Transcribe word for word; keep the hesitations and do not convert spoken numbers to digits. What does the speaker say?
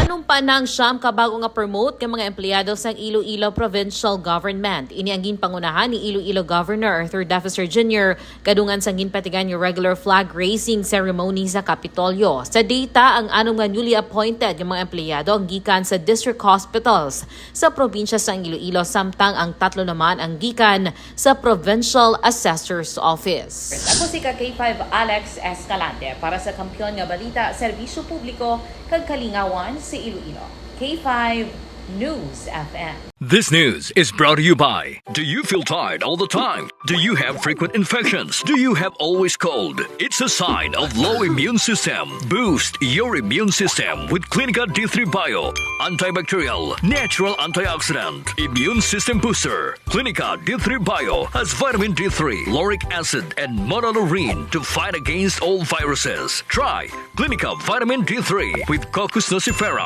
Nanumpa na ang siyam ka bago nga promote nga mga empleyado sang Iloilo Provincial Government. Ini ang ginpangunahan ni Iloilo Governor Arthur Defensor Junior kadungan sang ginpatigan nga regular flag raising ceremony sa Kapitolyo. Sa data, ang anom nga newly appointed nga mga empleyado ang gikan sa district hospitals sa probinsya sang Iloilo, samtang ang tatlo naman ang gikan sa Provincial Assessor's Office. Ako si ka K five Alex Escalante para sa Kampiyon nga Balita, Serbisyo Publiko, kag Kalingawan sa Iloilo. K five News F M. This news is brought to you by. Do you feel tired all the time? Do you have frequent infections? Do you have always cold? It's a sign of low immune system. Boost your immune system with Clinica D three Bio. Antibacterial, natural antioxidant, immune system booster. Clinica D three Bio has vitamin D three, lauric acid, and monolaurin to fight against all viruses. Try Clinica Vitamin D three with Cocos nucifera.